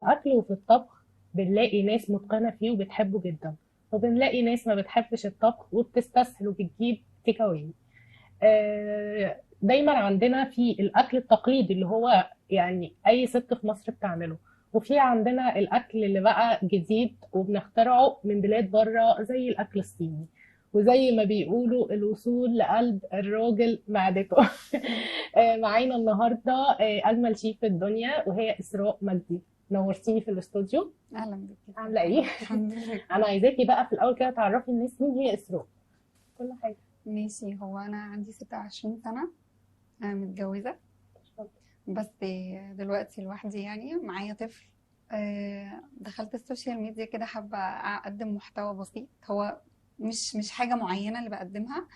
الأكل وفي الطبخ بنلاقي ناس متقنة فيه وبتحبه جدا، وبنلاقي ناس ما بتحبش الطبخ وبتستسهل وبتجيب take away. دايما عندنا في الأكل التقليدي اللي هو يعني أي ست في مصر بتعمله، وفي عندنا الأكل اللي بقى جديد وبنخترعه من بلاد بره زي الأكل الصيني، وزي ما بيقولوا الوصول لقلب الراجل معدته. معانا النهارده أجمل شيف في الدنيا وهي إسراء مجدي. نورتيني في الاستوديو. اهلا بك. عاملة إيه؟ الحمد لله. أنا عايزاكي بقى في الأول كده تعرفي الناس مين هي إسراء، كل حاجة. ماشي. هو انا عندي 26 سنة، انا متجوزة بس دلوقتي لوحدي، يعني معايا طفل. دخلت ال social media كده، حابة اقدم محتوى بسيط، هو مش حاجة معينة اللي بقدمها،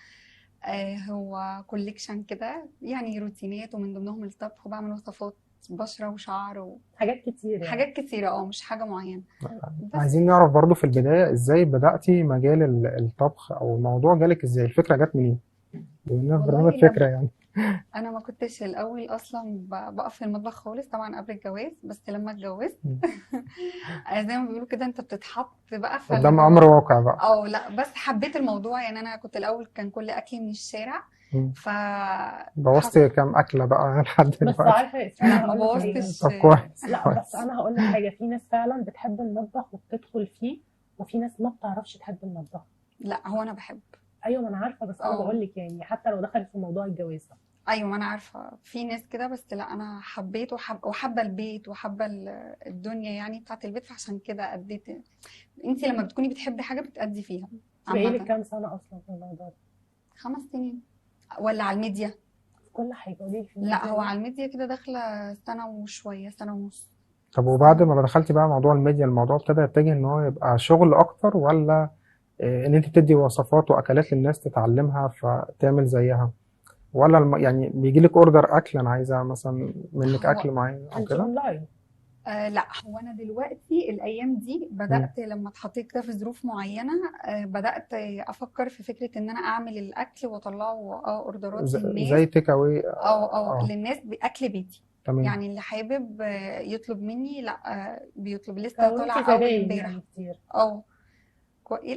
هو collection كده، يعني روتينات، ومن ضمنهم الطبخ، وبعمل وصفات بشرة وشعر حاجات كتير يعني. وحاجات كتيرة، مش حاجة معينة بس. عايزين نعرف برضو في البداية ازاي بدأتي مجال الطبخ، او الموضوع جالك ازاي، الفكرة جت منين؟ بما اننا في والله برنامج فكرة يعني. انا ما كنتش الاول اصلا بقف في المطبخ خالص طبعا قبل الجواز، بس لما اتجوزت زي ما بيقولوا كده انت بتتحط بقى في قدام امر واقع بقى. لا بس حبيت الموضوع يعني. انا كنت الاول كان كل اكلي من الشارع، ف بوظتي كام اكله بقى لحد بس دلوقتي؟ عارفه يا إسراء، لا ما أنا هقول لك حاجة. بوظتش. طب كويس. لا بس انا هقول لك حاجة، في ناس فعلا بتحب المطبخ وبتدخل فيه، وفي ناس ما بتعرفش تحب المطبخ. لا هو انا بحب. ايوه ما انا عارفه، بس انا بقول لك يعني حتى لو دخلت في موضوع الجواز ده. ايوه ما انا عارفه في ناس كده، بس لا انا حبيت وحابة البيت وحابة الدنيا يعني بتاعت البيت، فعشان كده اديت. انت لما بتكوني بتحبي حاجة بتأدي فيها. بقالك كام سنة اصلا في الموضوع ده؟ 5 سنين. ولا على الميديا؟ في كل حاجة. قولي لي. لا هو على الميديا كده داخله سنة وشوية، سنة ونص. طب وبعد ما دخلتي بقى موضوع الميديا، الموضوع ابتدى يتجه ان هو يبقى شغل اكتر، ولا ان انت بتدي وصفات واكلات للناس تتعلمها فتعمل زيها، ولا يعني بيجي لك order اكل انا عايزه مثلا منك اكل معين او كده؟ اونلاين؟ لا هو انا دلوقتي الايام دي بدات لما اتحطيت كده في ظروف معينة، بدات افكر في فكرة ان انا اعمل الاكل واطلعه order ات للناس، زي take away للناس باكل بيتي. تمام. يعني اللي حابب يطلب مني، لا بيطلب. لسه طالع اول امبارح يعني.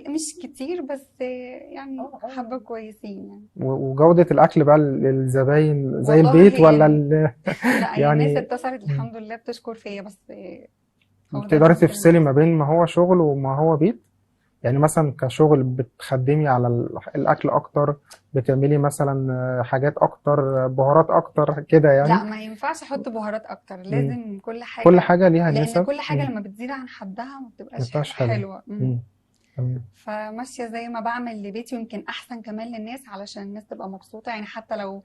مش كتير بس يعني حبة كويسين يعني. وجودة الأكل بقى للزباين زي البيت ولا لا يعني الناس اتصلت الحمد لله بتشكر فيا. بس بتقدري تفصلي ما بين ما هو شغل وما هو بيت؟ يعني مثلا كشغل بتخدمي على الأكل أكتر، بتعملي مثلا حاجات أكتر، بهارات أكتر كده يعني؟ لا ما ينفعش أحط بهارات أكتر، لازم كل حاجة، كل حاجة ليها نسب، لأن كل حاجة لما بتزيد عن حدها ما بتبقاش حلوة. فماشيه زي ما بعمل لبيتي، ويمكن احسن كمان للناس علشان الناس تبقى مبسوطة يعني. حتى لو،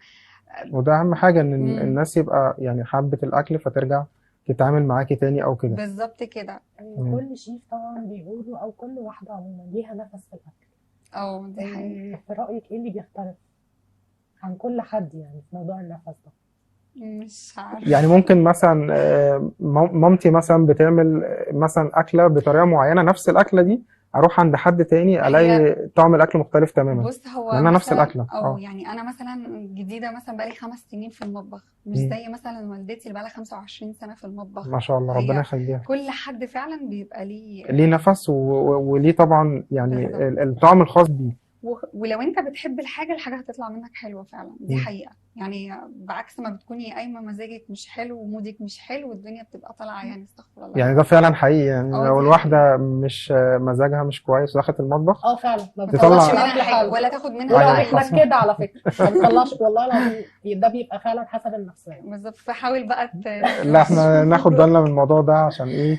وده اهم حاجة ان الناس يبقى يعني حابة الاكل فترجع تتعامل معاكي تاني او كده. بالظبط كده. كل شيف طبعا بيقولوا، او كل واحدة عموما ليها نفس في الاكل. دي حقيقة. في رايك ايه اللي بيختلف عن كل حد يعني في موضوع النفس ده؟ مش عارفه يعني. ممكن مثلا مامتي مثلا بتعمل مثلا اكله بطريقة معينة، نفس الاكلة دي اروح عند حد تاني الاقي طعم الاكل مختلف تماما. بص هو لانها نفس الاكلة. يعني انا مثلا جديدة، مثلا بقالي 5 سنين في المطبخ، مش زي مثلا والدتي اللي بقالها 25 سنة في المطبخ. ما شاء الله ربنا يخليها. كل حد فعلا بيبقى ليه نفس وليه طبعا يعني الطعم الخاص بيه. ولو انت بتحب الحاجة، الحاجة هتطلع منك حلوة فعلا. دي حقيقة يعني. بعكس ما بتكوني قايمة مزاجك مش حلو ومودك مش حلو والدنيا بتبقى طالعه يعني، استغفر الله. يعني ده فعلا حقيقي يعني. لو الواحدة مش مزاجها مش كويس ودخلت المطبخ فعلا ما بتطلعش منها حاجة ولا تاخد منها. ولا احنا كده على فكرة ما بنطلعش والله العظيم، ده بيبقى فعلا حسب النفسية. بالظبط. فحاول بقى لا احنا ناخد بالنا من الموضوع ده عشان ايه،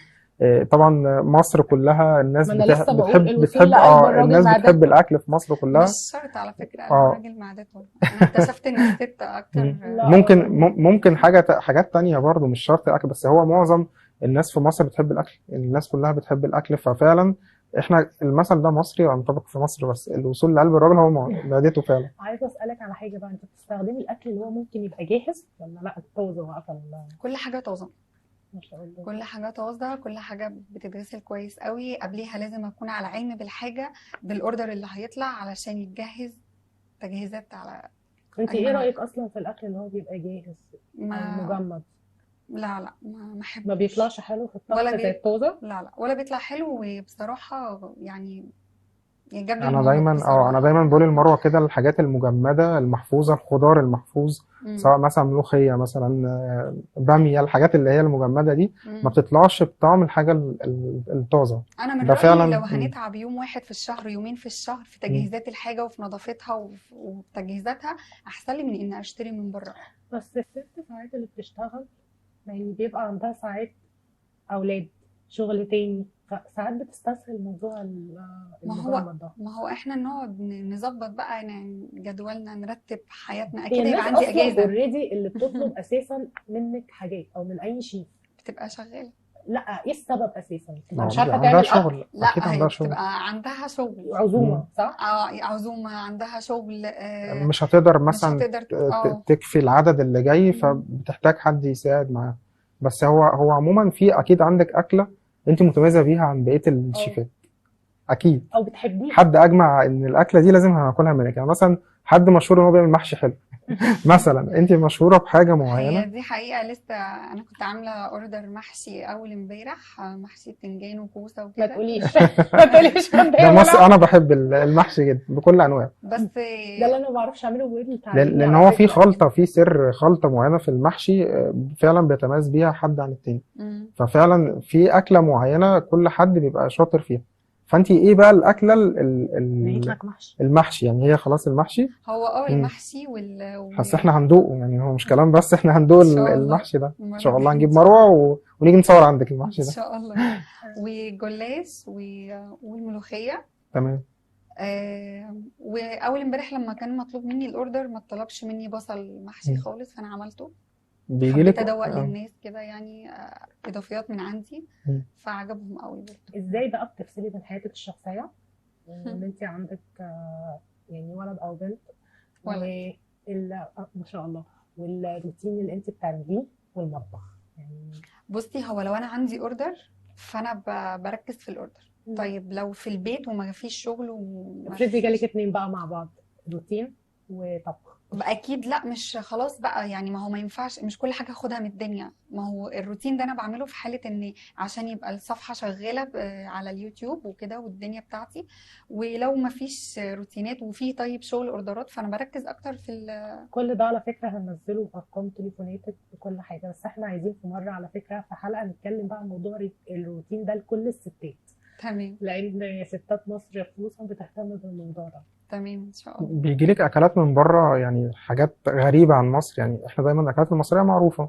طبعا مصر كلها الناس بتحب الناس بتحب الاكل في مصر كلها. مش شرط على فكرة الراجل معدته. انا اكتشفت ان الست اكتر. ممكن حاجات تانية برضو، مش شرط الاكل، بس هو معظم الناس في مصر بتحب الاكل، الناس كلها بتحب الاكل. ففعلا احنا المثل ده مصري وينطبق في مصر، بس الوصول لقلب الراجل هو معدته فعلا. عايزه اسالك على حاجة بقى، انت بتستخدمي الاكل اللي هو ممكن يبقى جاهز ولا لا طازة بقى؟ كل حاجة طازة ما شاء الله. كل حاجة طازة، كل حاجة بتتغسل كويس قوي قبليها، لازم اكون على علم بالحاجة بال order اللي هيطلع علشان يتجهز تجهيزات على. انت ايه رايك اصلا في الاكل اللي هو بيبقى جاهز او مجمد؟ لا لا، ما احبوش. ما بيطلعش حلو في ولا الطبخ زي الطازه. لا لا، ولا بيطلع حلو، وبصراحة يعني جاب لي انا المرض دايما انا بصراحة. دايما بقول لمروه كده الحاجات المجمده المحفوظة، الخضار المحفوظ، سواء مثلا ملوخية مثلا، باميه، الحاجات اللي هي المجمده دي ما بتطلعش بطعم الحاجة الطازه. انا من ده رايي فعلا. لو هنتعب يوم واحد في الشهر، يومين في الشهر، في تجهيزات الحاجة وفي نظافتها وتجهيزاتها، احسن لي من ان اشتري من بره. بس الست ساعات اللي بتشتغل يعني بيبقى عندها ساعات اولاد، شغل تاني، فساعات بتستسهل موضوع المجمد ده. ما هو احنا نقعد نظبط بقى يعني جدولنا، نرتب حياتنا. اكيد هي هيبقى الناس عندي اصلا اجازه already اللي بتطلب اساسا منك حاجات او من اي شيف بتبقى شغالة. لا، ايه السبب اساسا؟ ما مش هو عارفه عندها تعمل اكل، شغل. لا، اكيد هي عندها شغل، بتبقى عندها شغل، عزومة، صح؟ عزومة، عندها شغل، مش هتقدر مش مثلا هتقدر تكفي العدد اللي جاي، فبتحتاج حد يساعد معاها. بس هو عموما في اكيد عندك اكله انت متميزة بيها عن بقية الشيفات، اكيد، او بتحبيها. حد اجمع ان الاكلة دي لازم هناكلها منك. يعني مثلا حد مشهور ان هو بيعمل محشي حلو مثلا، انت مشهورة بحاجة معينة. هي دي حقيقة. لسه انا كنت عامله order محشي اول امبارح، محشي بتنجان وكوسه وكده. ما تقوليش ما تقوليش ده مصر. انا بحب المحشي جدا بكل انواعه، بس ده اللي انا ما بعرفش اعمله. وابني لان هو في خلطه، في سر خلطه معينة في المحشي فعلا بيتميز بيها حد عن التاني. ففعلا في اكله معينة كل حد بيبقى شاطر فيها. فانت ايه بقى الاكلة المحشي؟ يعني هي خلاص المحشي هو المحشي بس احنا هندوقه، يعني هو مش كلام، بس احنا هندوق المحشي ده ان شاء الله. هنجيب مروه ونيجي نصور عندك المحشي ده ان شاء الله، وجلاش والملوخيه. تمام. واول امبارح لما كان مطلوب مني ال order ما اتطلبش مني بصل محشي خالص، فانا عملته. بيجي لك ادوق للناس كده يعني اضافيات من عندي، فعجبهم قوي برضه. ازاي بقى بتفصلي بين حياتك الشخصية وان انت عندك يعني ولد او بنت، ولد ما شاء الله، والروتين اللي انت بتعمليه والمطبخ؟ يعني بصي، هو لو انا عندي order فانا بركز في ال order. طيب لو في البيت وما فيش شغل افرضي جالك اتنين بقى مع بعض، روتين وطبخ، اكيد لا، مش خلاص بقى يعني. ما هو ما ينفعش مش كل حاجة اخدها من الدنيا. ما هو الروتين ده انا بعمله في حاله ان عشان يبقى الصفحة شغالة على اليوتيوب وكده والدنيا بتاعتي. ولو ما فيش روتينات وفي طيب شغل اوردرات، فانا بركز اكتر في كل ده. على فكرة هننزله بارقام تليفوناتك وكل حاجة، بس احنا عايزين في مرة على فكرة في حلقة نتكلم بقى عن موضوع الروتين ده لكل الستات. تمام. لان ستات مصر خصوصا بتهتم بالموضوع ده. تمام ان شاء الله. بيجي لك اكلات من بره، يعني حاجات غريبة عن مصر؟ يعني احنا دايما الاكلات المصرية معروفة.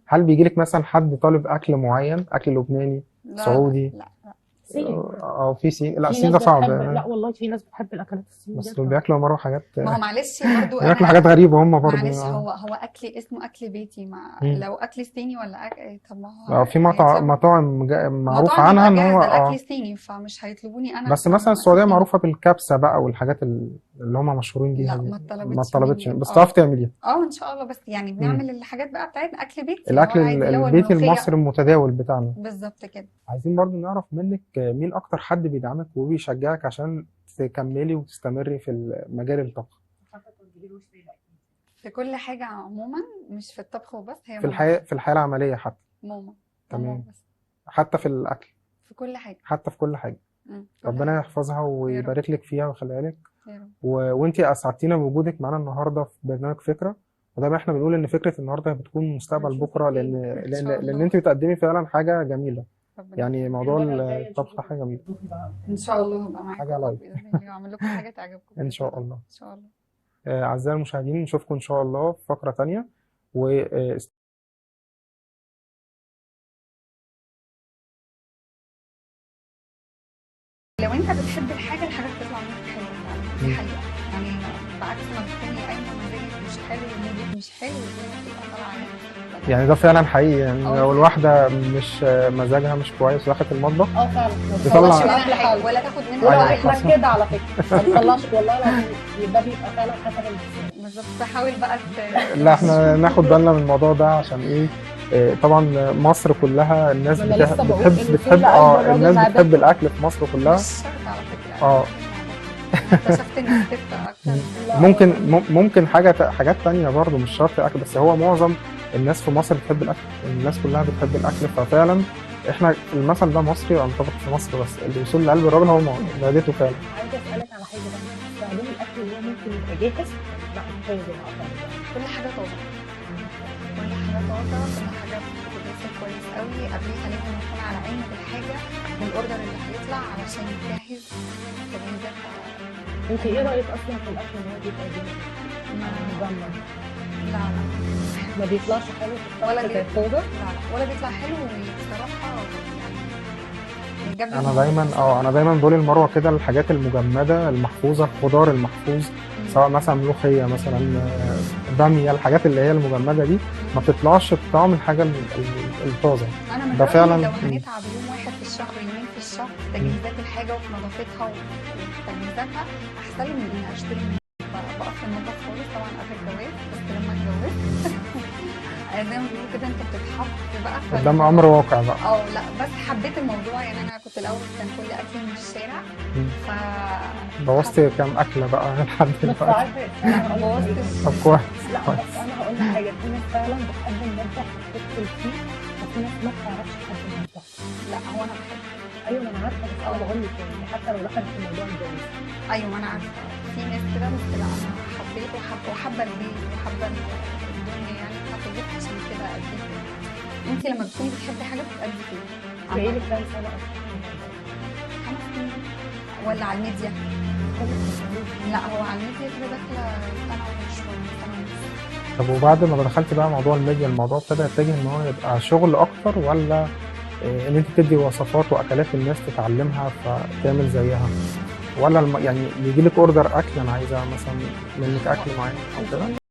هل بيجي لك مثلا حد طالب اكل معين، اكل لبناني، لا، سعودي؟ لا لا، صين. او في صين؟ لا، الصين ده صعب. لا والله في ناس بتحب الاكلات الصينية، بس دول بياكلوا مرة حاجات. ما هو معلش برضه بياكلوا حاجات غريبة هم برضه. معلش، هو اكل اسمه اكل بيتي، ما لو اكل صيني ولا اكل، طب ما هو في مطاعم معروف عنها ان هو اكل صيني، فمش هيطلبوني انا. بس مثلا السعودية معروفة بالكبسه بقى والحاجات اللي هم مشهورين بيها. لا، ما اتطلبتش، بس تعرف تعمليها. ان شاء الله. بس يعني بنعمل الحاجات بقى بتاعتنا، اكل بيتي، الاكل البيتي المصري المتداول بتاعنا. بالظبط كده. عايزين برضو نعرف منك مين اكتر حد بيدعمك وبيشجعك عشان تكملي وتستمري في مجال الطبخ؟ في كل حاجة عموما، مش في الطبخ وبس، هي في الحياة العملية حتى. ماما. تمام. بس. حتى في الاكل، في كل حاجة، حتى في كل حاجة. ربنا يحفظها ويبارك لك فيها ويخليها لك. وانتي اسعدتينا بوجودك معانا النهارده في برنامج فكرة. وده احنا بنقول ان فكرة النهارده بتكون مستقبل بكره، لان انت بتقدمي فعلا حاجة جميلة. يعني موضوع الطبخ حاجة جميلة. ان شاء الله هبقى معاكم حاجة live، اعمل لكم حاجة تعجبكم ان شاء الله. ان شاء الله. اعزائي المشاهدين، نشوفكم ان شاء الله في فقره ثانية. و لو انت بتحب الحاجة، الحاجة بتطلع منك حلوة فعلا، دي حقيقة. يعني بعكس ما بتكوني قايمة مزاجك مش حلو ومودك مش حلو، والدنيا بتبقى طالعه عليك. يعني ده فعلا حقيقي. يعني لو الواحدة مش مزاجها مش كويس ودخلت المطبخ فعلا تطلع اكل ولا تاخد منها. ولا احنا كده على فكرة ما بتطلعش والله العظيم. ده بيبقى فعلا حسب الانسان. بالظبط. حاول بقى لا، احنا ناخد بالنا من الموضوع ده عشان ايه؟ طبعا مصر كلها الناس بتحب الناس بتحب الاكل في مصر كلها. مش شرط على فكرة. اكتشفت ان الست اكتر. ممكن حاجات تانية برضه، مش شرط اكل، بس هو معظم الناس في مصر بتحب الاكل، الناس كلها بتحب الاكل. ففعلا احنا المثل ده مصري وينطبق في مصر، بس اللي يوصل لقلب الراجل هو معدته فعلا. عايزه اسالك على حاجة بقى، بتستخدمي الاكل اللي هو ممكن يبقى جاهز؟ لا طازة بقى طبعا. كل حاجة طازة، كل حاجة طازة، كل حاجة بتتغسل كويس قوي قبليها، لازم نكون على علم بالحاجة، بال order اللي هيطلع علشان يتجهز تجهيزات. انت ايه رايك اصلا في الاكل اللي هو بيبقى جاهز مجمد؟ لا لا، ما بيطلعش حلو في ولا الطبخ زي الطازه؟ لا لا، ولا بيطلع حلو بصراحة. يعني انا دايما انا دايما بقول لمروه كده، الحاجات المجمده المحفوظة، الخضار المحفوظ، سواء مثلا ملوخية مثلا، باميه، الحاجات اللي هي المجمده دي ما بتطلعش بطعم الحاجة الطازه. انا من ده رأيي فعلا. لو هنتعب يوم واحد في الشهر، يومين في الشهر، في تجهيزات الحاجة وفي نظافتها وفي تجهيزاتها، احسن لي من اني اشتري. بقف في المطبخ خالص طبعا قبل الجواز، بس لما اتجوزت زي ما بيقولوا كده انت بتتحط بقى قدام امر واقع بقى. لا بس حبيت الموضوع يعني. انا كنت الاول كان كل اكلي من الشارع، ف بوظتي كام اكله بقى لحد بس دلوقتي؟ عارفه انا هقول لك بوظت. طب كويس. لا كويس. بس انا هقول لك حاجة، في ناس فعلا بتحب المطبخ وبتدخل فيه، وفي ناس ما بتعرفش تحب المطبخ. لا هو انا بحب. ايوه ما انا عارفه، بس انا بقول لك يعني حتى لو دخلت في موضوع الجواز. ايوه ما انا عارفه في ناس كده، بس لا انا حبيت وحابة البيت وحابة الدنيا يعني بتاعت البيت، عشان كده اديت. انت لما بتكوني بتحبي حاجة بتأدي فيها. بقالك كام سنة اصلا في الموضوع؟ 5 سنين. ولا على الميديا؟ لا هو على الميديا كده داخله سنة وشوية، سنة ونص. طب وبعد ما دخلت بقى موضوع الميديا، الموضوع ابتدى يتجه ان هو يبقى شغل اكتر، ولا ان انت تدي وصفات واكلات للناس تتعلمها فتعمل زيها، ولا يعني بيجي لك order اكل انا عايزه مثلا منك اكل معين او كده؟